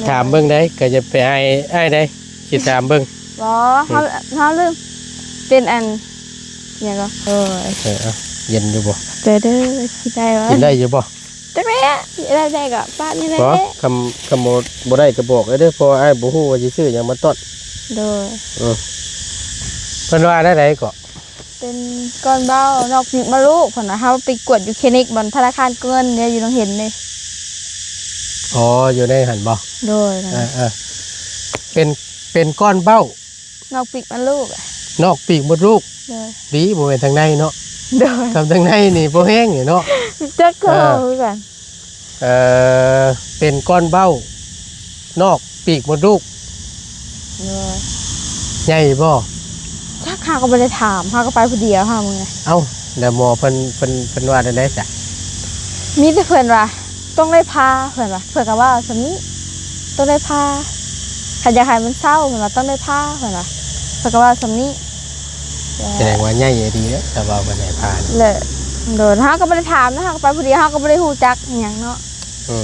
ຖາມເບິ່ງໄດ໋ ກໍຢ່າໄປອາຍອ້າຍໄດ໋ ຊິຖາມເບິ່ງ. ບໍ່ ເຮົາ ເຮົາລືມ ເປັນອັນຫຍັງກໍ ໂອ້ຍ ເອີ ເອົາ ເຢັນຢູ່ບໍ່? ເດີ ເດີ ກິນໄດ້ບໍ່? ກິນໄດ້ຢູ່ບໍ່? ຈັກແຫຼະ ຊິໄດ້ ໄດ້ກໍປະນີ້ແຫຼະ. ບໍ່ ຄຳ ຄຳບໍ່ ບໍ່ໄດ້ກໍບອກເດີ ເພາະວ່າອ້າຍບໍ່ຮູ້ວ່າຊິຊື້ຫຍັງມາຕ້ອນ. ໂດຍ ເອີ ເພິ່ນວ່າແນວໃດເກາະ? ເປັນກ້ອນເບົາ ນອກປີກມະລູກ ເພິ່ນວ່າ. ເຮົາໄປກວດຢູ່ຄລີນິກບ່ອນທະນາຄານເງິນເດ້ ຢູ່ໜອງເຫັນເດ້. ອໍ ຢູ່ໃນຫັ້ນບໍ່? ໂດຍ ເອີໆ ເປັນ ເປັນກ້ອນເບົາ ນອກປີກມະລູກ ນອກປີກມະລູກ. ໂດຍ ດີ ບໍ່ແມ່ນທາງໃນເນາະ. ໂດຍ ຄຳທາງໃນນີ້ບໍ່ແຮງນີ້ເນາະ. ຈັກກໍ ເອີ ຄືກັນ. ເອີ ເປັນກ້ອນເບົາ ນອກປີກມົດລູກ. ໂດຍ ໃຫຍ່ບໍ່? ຈັກ ເຮົາກໍບໍ່ໄດ້ຖາມ ເຮົາກໍໄປຜູ້ດຽວເຮົາມື້ນັ້ນ. ເອົ້າ ແລ້ວໝໍເພິ່ນ ເພິ່ນ ເພິ່ນວ່າແນວໃດຊະ? ມີແຕ່ເພິ່ນວ່າຕ້ອງໄດ້ຜ່າ ເພິ່ນວ່າ ເພິ່ນກໍເວົ້າສ່ຳນີ້ ຕ້ອງໄດ້ຜ່າ ຄັນຢາກໃຫ້ມັນເຊົາ ເພິ່ນວ່າຕ້ອງໄດ້ຜ່າ ເພິ່ນວ່າ ເພິ່ນກໍເວົ້າສ່ຳນີ້. ແສດງວ່າໃຫຍ່ອີ່ຫຼີເດ້ ຖ້າເວົ້າວ່າໃຫຍ່ຜ່ານ ແລະ ໂດຍ ເຮົາກໍບໍ່ໄດ້ຖາມນະ ເຮົາກໍໄປຜູ້ດຽວ ເຮົາກໍບໍ່ໄດ້ຮູ້ຈັກອີ່ຫຍັງເນາະ. ເອີ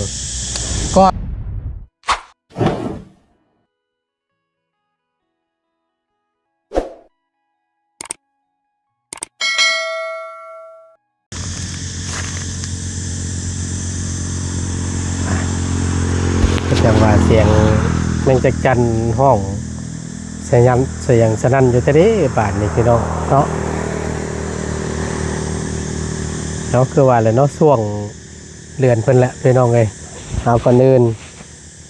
ກໍ ກໍຈັ່ງວ່າສຽງແມງຈັກຈັ່ນຮ້ອງສະຫຍັ່ນ ສະຫຍັ່ງສະໜັ່ນຢູ່ແທ້ເດ້ບາດນີ້ພີ່ນ້ອງເນາະ. ເນາະ ຄືວ່າແຫຼະເນາະ ຊ່ວງເດືອນເພິ່ນແຫຼະພີ່ນ້ອງເອີຍ. ເອົາ ກ່ອນອື່ນ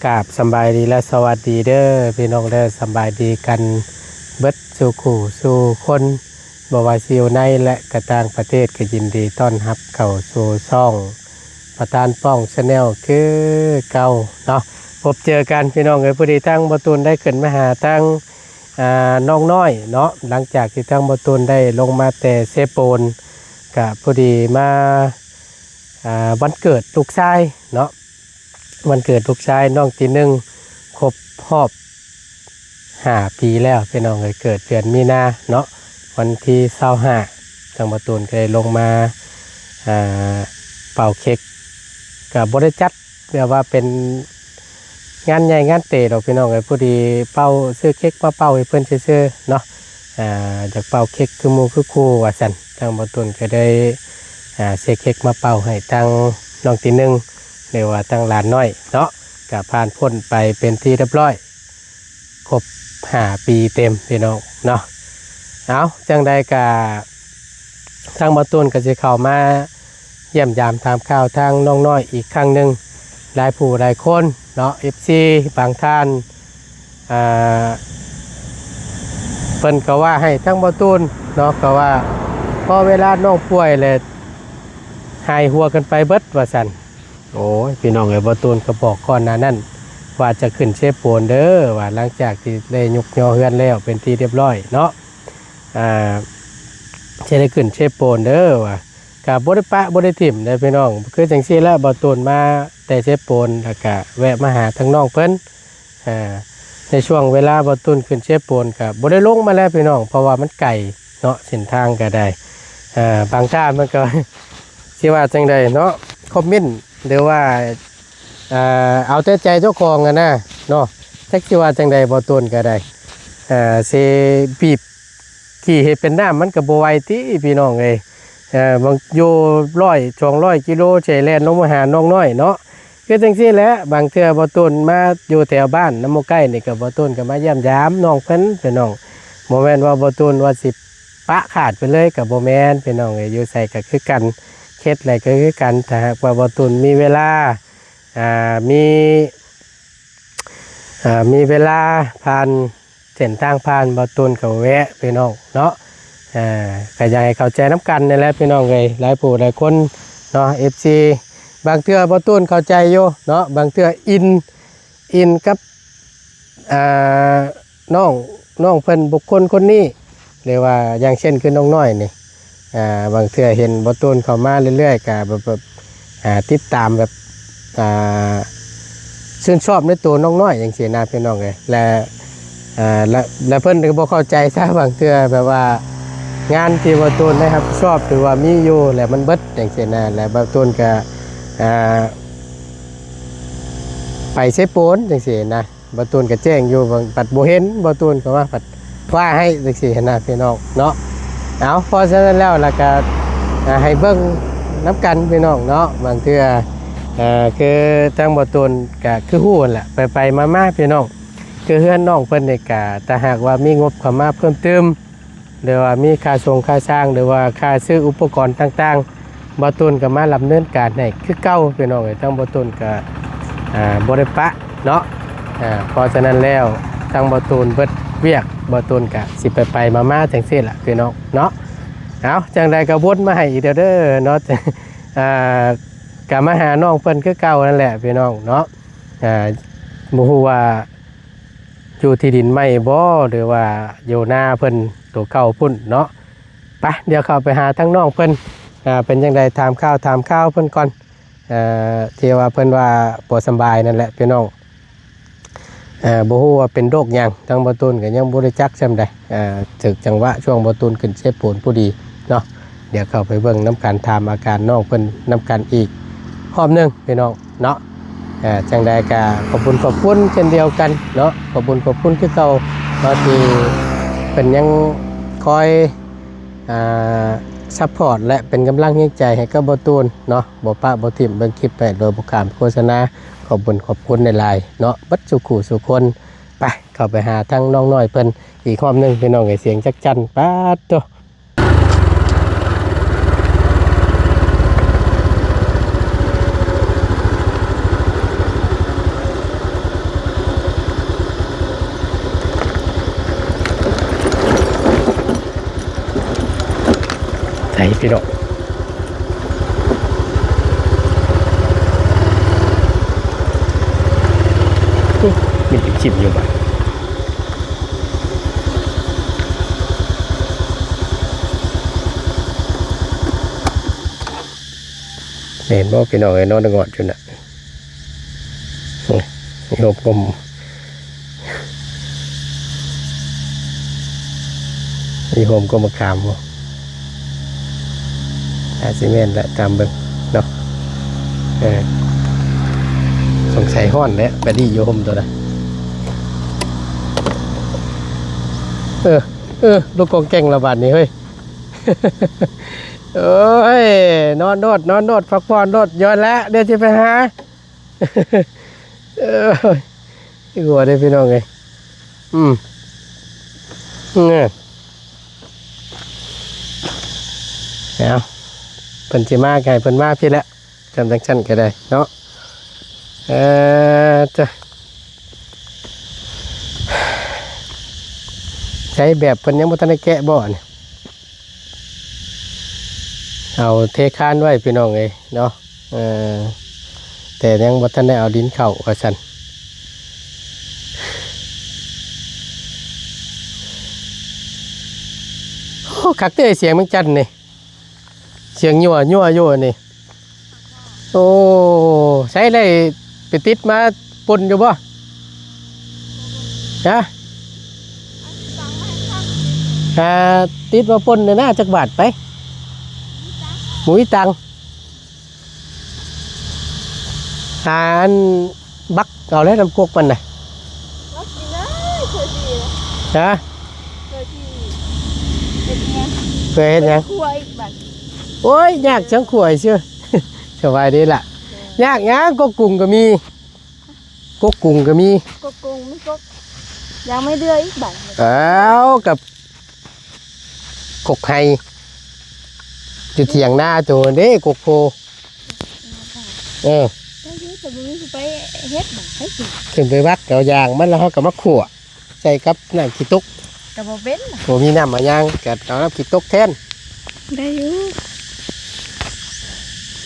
ກາບສຳບາຍດີ ແລະ ສະຫວັດດີເດີພີ່ນ້ອງເດີ ສຳບາຍດີກັນເບິດສູ່ຄູ່ສູ່ຄົນ ບໍ່ວ່າຊິຢູ່ໃນ ແລະ ກະຕ່າງປະເທດ ກໍຍິນດີຕ້ອນຮັບເຂົ້າສູ່ຊ່ອງປະທານປ້ອງ Channel ຄືເກົ່າເນາະ. ພົບເຈີກັນພີ່ນ້ອງເອີຍ ພໍດີທາງບໍ່ຕູນໄດ້ຂຶ້ນມາຫາທາງ ອ່າ ນ້ອງນ້ອຍເນາະ ຫຼັງຈາກທີ່ທາງບໍ່ຕູນໄດ້ລົງມາແຕ່ເຊໂປນ ກະພໍດີມາ ອ່າ ວັນເກີດລູກຊາຍເນາະ ວັນເກີດລູກຊາຍນ້ອງຕີໜຶ່ງ ຄົບຮອບຫ້າປີແລ້ວພີ່ນ້ອງເອີຍ. ເກີດເດືອນມີນາເນາະ ວັນທີຊາວຫ້າ ທາງບໍ່ຕູນກໍໄດ້ລົງມາ ອ່າ ເປົ່າເຄັກ ກໍບໍ່ໄດ້ຈັດແບບວ່າເປັນງານໃຫຍ່ງານເຕດອກພີ່ນ້ອງເອີຍ ພໍດີເປົ່າ ຊື້ເຄັກມາເປົ່າໃຫ້ເພິ່ນຊື່ໆເນາະ. ອ່າ ຢາກເປົ່າເຄັກຄືໝູ່ຄືຄູ່ວ່າຊັ້ນ ທາງບໍ່ຕູນກໍໄດ້ ອ່າ ຊື້ເຄັກມາເປົ່າໃຫ້ທາງນ້ອງຕີໜຶ່ງ ຫຼືວ່າທາງຫຼານນ້ອຍເນາະ ກໍຜ່ານພົ້ນໄປເປັນທີ່ຮຽບຮ້ອຍ ຄົບຫ້າປີເຕັມພີ່ນ້ອງເນາະ. ເອົາ ຈັ່ງໃດກໍທາງບໍ່ຕູນກໍຊິເຂົ້າມາຢ້ຽມຢາມຖາມຂ່າວທາງນ້ອງນ້ອຍອີກຄັ້ງໜຶ່ງ. ຫຼາຍຜູ້ຫຼາຍຄົນເນາະ ເອັຟຊີ ບາງທ່ານ ອ່າ ເພິ່ນກໍວ່າໃຫ້ທາງບໍ່ຕູນເນາະ ກໍວ່າພໍເວລານ້ອງປ່ວຍແລ້ວຫາຍຫົວກັນໄປເບິດວ່າຊັ້ນ. ໂອ້ຍ ພີ່ນ້ອງເອີຍ ບໍ່ຕູນກໍບອກກ່ອນໜ້ານັ້ນວ່າຈະຂຶ້ນເຊໂປນເດີ ວ່າຫຼັງຈາກທີ່ໄດ້ຍົກຍໍເຮືອນແລ້ວເປັນທີ່ຮຽບຮ້ອຍເນາະ ອ່າ ຈະໄດ້ຂຶ້ນເຊໂປນເດີວ່າ ກະບໍ່ໄດ້ປະບໍ່ໄດ້ຖິ້ມເດ້ພີ່ນ້ອງ. ຄືຈັ່ງຊີ້ແຫຼະ ບໍ່ຕູນມາແຕ່ເຊໂປນ ແລ້ວກະແວະມາຫາທາງນ້ອງເພິ່ນ ອ່າ ໃນຊ່ວງເວລາບໍ່ຕູນຂຶ້ນເຊໂປນ ກະບໍ່ໄດ້ລົງມາແລ້ວພີ່ນ້ອງ ເພາະວ່າມັນໄກເນາະ ເສັ້ນທາງກະໄດ້. ອ່າ ບາງທ່ານມັນກໍ ຊິວ່າຈັ່ງໃດເນາະ ຄອມເມັນ ຫຼືວ່າ ອ່າ ເອົາແຕ່ໃຈເຈົ້າຂອງຫັ້ນນະເນາະ ຈັກຊິວ່າຈັ່ງໃດ ບໍ່ຕູນກໍໄດ້ ເອີ ຊິບີບຂີ່ໃຫ້ເປັນນ້ຳມັນກໍບໍ່ໄຫວຕິພີ່ນ້ອງເອີຍ. ເອີ ບາງ ຢູ່ຮ້ອຍ ສອງຮ້ອຍກິໂລ ໃຫ້ແລ່ນລົງມາຫານ້ອງນ້ອຍເນາະ ຄືຈັ່ງຊີ້ແຫຼະ. ບາງເທື່ອບໍ່ຕູນມາຢູ່ແຖວບ້ານນຳໝູ່ໃກ້ນີ້ ກໍບໍ່ຕູນກໍມາຢ້ຽມຢາມນ້ອງເພິ່ນພີ່ນ້ອງ. ບໍ່ແມ່ນວ່າບໍ່ຕູນວ່າຊິປະຂາດໄປເລີຍ ກໍບໍ່ແມ່ນພີ່ນ້ອງເອີຍ ຢູ່ໃສກໍຄືກັນ ເຂດໃດກໍຄືກັນ. ຖ້າຫາກວ່າບໍ່ຕູນມີເວລາ ອ່າ ມີ ອ່າ ມີເວລາຜ່ານເສັ້ນທາງຜ່ານ ບໍ່ຕູນກໍແວະພີ່ນ້ອງເນາະ. ອ່າ ກໍຢາກໃຫ້ເຂົ້າໃຈນຳກັນນີ້ແຫຼະພີ່ນ້ອງເອີຍ ຫຼາຍຜູ້ຫຼາຍຄົນເນາະ ເອັຟຊີ. ບາງເທື່ອບໍ່ຕູນເຂົ້າໃຈຢູ່ເນາະ ບາງເທື່ອອິນ ອິນກັບ ອ່າ ນ້ອງ ນ້ອງເພິ່ນບຸກຄົນຄົນນີ້ ຫຼືວ່າຢ່າງເຊັ່ນຄືນ້ອງນ້ອຍນີ້ ອ່າ ບາງເທື່ອເຫັນບໍ່ຕູນເຂົ້າມາເລື້ອຍໆ ກໍແບບ ແບບ ອ່າ ຕິດຕາມແບບ ອ່າ ຊື່ນຊອບໃນໂຕນ້ອງນ້ອຍຈັ່ງຊີ້ນະພີ່ນ້ອງເອີຍ. ແລະ ອ່າ ແລະ ແລະເພິ່ນກໍບໍ່ເຂົ້າໃຈຊະ ບາງເທື່ອແບບວ່າງານທີ່ບໍ່ຕູນໄດ້ຮັບຜິດຊອບ ຫຼືວ່າມີຢູ່ ແລະມັນເບິດຈັ່ງຊີ້ນະ ແລະບໍ່ຕູນກໍ ອ່າ ໄປເຊໂປນຈັ່ງຊີ້ນະ. ບ່າວຕູນກໍແຈ້ງຢູ່ ບັດບໍ່ເຫັນ ບ່າວຕູນກໍວ່າ ພັດວ່າໃຫ້ຈັ່ງຊີ້ຫັ້ນນະພີ່ນ້ອງເນາະ. ເອົາ ເພາະສະນັ້ນແລ້ວ ແລ້ວກໍ ອ່າ ໃຫ້ເບິ່ງນຳກັນພີ່ນ້ອງເນາະ. ບາງເທື່ອ ເອີ ຄືທາງບ່າວຕູນກໍຄືຮູ້ຫັ້ນແຫຼະ ໄປໆມາໆ ພີ່ນ້ອງ ຄືເຮືອນນ້ອງເພິ່ນນີ້ກະ ຖ້າຫາກວ່າມີງົບເຂົ້າມາເພີ່ມຕື່ມ ຫຼືວ່າມີຄ່າສົ່ງຄ່າຊ່າງ ຫຼືວ່າຄ່າຊື້ອຸປະກອນຕ່າງໆ ບ່າວຕຸນກໍມາດຳເນີນການໃຫ້ຄືເກົ່າ ພີ່ນ້ອງເອີຍ. ທາງບ່າວຕຸນກໍ ອ່າ ບໍ່ໄດ້ປະເນາະ. ອ່າ ເພາະສະນັ້ນແລ້ວ ທາງບ່າວຕຸນເບິດວຽກ ບ່າວຕຸນກໍຊິໄປໆມາໆ ຈັ່ງຊີ້ລະ ພີ່ນ້ອງເນາະ. ເອົາ ຈັ່ງໃດກໍວົນມາໃຫ້ອີກເດີ ເດີເນາະ. ອ່າ ກໍມາຫານ້ອງເພິ່ນຄືເກົ່ານັ້ນແຫຼະ ພີ່ນ້ອງເນາະ. ອ່າ ບໍ່ຮູ້ວ່າ ຢູ່ທີ່ດິນໃໝ່ບໍ່ ຫຼືວ່າຢູ່ນາເພິ່ນໂຕເກົ່າພຸ້ນເນາະ. ໄປ ດຽວເຂົ້າໄປຫາທາງນ້ອງເພິ່ນ ເປັນຈັ່ງໃດ ຖາມຂ່າວ ຖາມຂ່າວເພິ່ນກ່ອນ ທີ່ວ່າເພິ່ນວ່າບໍ່ສະບາຍນັ້ນແຫຼະ ພີ່ນ້ອງ. ບໍ່ຮູ້ວ່າເປັນໂລກຫຍັງ ທາງບ່າວຕຸນກໍຍັງບໍ່ໄດ້ຈັກສ່ຳໃດ. ຖືກຈັງຫວະຊ່ວງບ່າວຕຸນຂຶ້ນເຊໂປນພໍດີເນາະ. ດຽວເຂົ້າໄປເບິ່ງນຳກັນ ຖາມອາການນ້ອງເພິ່ນນຳກັນອີກຮອບໜຶ່ງ ພີ່ນ້ອງເນາະ. ອ່າ ຈັ່ງໃດກໍຂອບບຸນຂອບຄຸນເຊັ່ນດຽວກັນເນາະ ຂອບບຸນຂອບຄຸນຄືເກົ່າເນາະ ທີ່ເພິ່ນຍັງຄອຍ ອ່າ ຊັບພອດ ແລະ ເປັນກຳລັງແຮງໃຈໃຫ້ກັບບ່າວຕຸນເນາະ ບໍ່ປະບໍ່ຖິ້ມເບິ່ງຄລິບໄປໂດຍບໍ່ຂ້າມໂຄສະນາ. ຂອບບຸນຂອບຄຸນຫຼາຍໆເນາະ ເບິດສູ່ຄູ່ສູ່ຄົນ. ໄປ ເຂົ້າໄປຫາທາງນ້ອງນ້ອຍເພິ່ນອີກຮອບໜຶ່ງ ພີ່ນ້ອງເອີຍ. ສຽງຈັກຈັ່ນ ປາດໂທ້. ໃສພີ່ນ້ອງ ມີຕິດຊິບຢູ່ບາດ. ແມ່ນບໍ່ພີ່ນ້ອງເອີຍ ນອນງອດຢູ່ນະ. ໂອ້ຍ ມີຮົ່ມກໍ ມີຮົ່ມກໍມາຂາມບໍ່? ອາດຊິແມ່ນແຫຼະ ຕາມເບິ່ງເນາະ. ເອີ ສົງໄສຮ້ອນແຫຼະ ໄປດີຢູ່ຮົ່ມຕົວໃດ. ເອີ ເອີ ລົງກອງແກ່ງລະບາດນີ້ເຮີ້ຍ. ໂອ້ຍ ນອນໂລດ ນອນໂລດ ພັກຜ່ອນໂລດ ຍ້ອນແລ້ວ ດຽວຊິໄປຫາ. ເອີຍ ຫົວເດ້ພີ່ນ້ອງເອີຍ. ອືມ ເອີ ເອົາ ເພິ່ນຊິມາ ໃຫ້ເພິ່ນມາພີ້ແຫຼະ ຈັ່ງຊັ້ນກໍໄດ້ເນາະ. ເອີ ຈ້ະ ໃຊ້ແບບເພິ່ນຍັງບໍ່ທັນໄດ້ແກະບໍ່ນີ້? ເອົາເທຄານໄວ້ພີ່ນ້ອງເອີຍເນາະ. ເອີ ແຕ່ຍັງບໍ່ທັນໄດ້ເອົາດິນເຂົ້າວ່າຊັ້ນ. ໂອ້ ຄັກເດີ ສຽງແມງຈັນນີ້ ສຽງຍົວໆຢູ່ອັນນີ້. ໂອ້ ໃຊ້ໄດ້ໄປຕິດມາປົນຢູ່ບໍ່? ຮະ? ອ່າ ຕິດມາປົນແດ່ນະ ຈັກບາດໄປ? ບໍ່ມີຕັງ. ອ່າ ອັນ ບັກເອົາແລ້ວນຳກົກມັນນະ. ບັກກິນເລີຍ ເຄີຍຊິ ຮະ? ເຄີຍຊິເຮັດຫຍັງ? ເຄີຍເຮັດຫຍັງ? ຄົວອີກບັດ. ໂອ້ຍ ຍາກຈັ່ງຄົວຊື່. ສະບາຍດີລະ. ຍາກຫຍັງ ກົກກຸງກໍມີ. ກົກກຸງກໍມີ. ກົກກຸງມີກົກ ຍັງໄມ່ເດືອອີກບັດ. ອ້າວ ກັບກົກໄຮ່ຢູ່ຖຽງນາໂຕເດ້ ກົກໂພ. ເອີ ໄດ້ຢູ່ ແຕ່ບໍ່ມີຜູ້ໄປເຮັດບາດໃຜກິນ. ຂຶ້ນໄປວັກເອົາຢາງມັນ ແລ້ວເຮົາກໍມາຂົ້ວໃສ່ກັບນ້ຳຂີ້ຕົກ. ກໍບໍ່ເປັນ ບໍ່ມີນ້ຳມາຍ່າງ ກໍເອົານ້ຳຂີ້ຕົກແທນ. ໄດ້ຢູ່.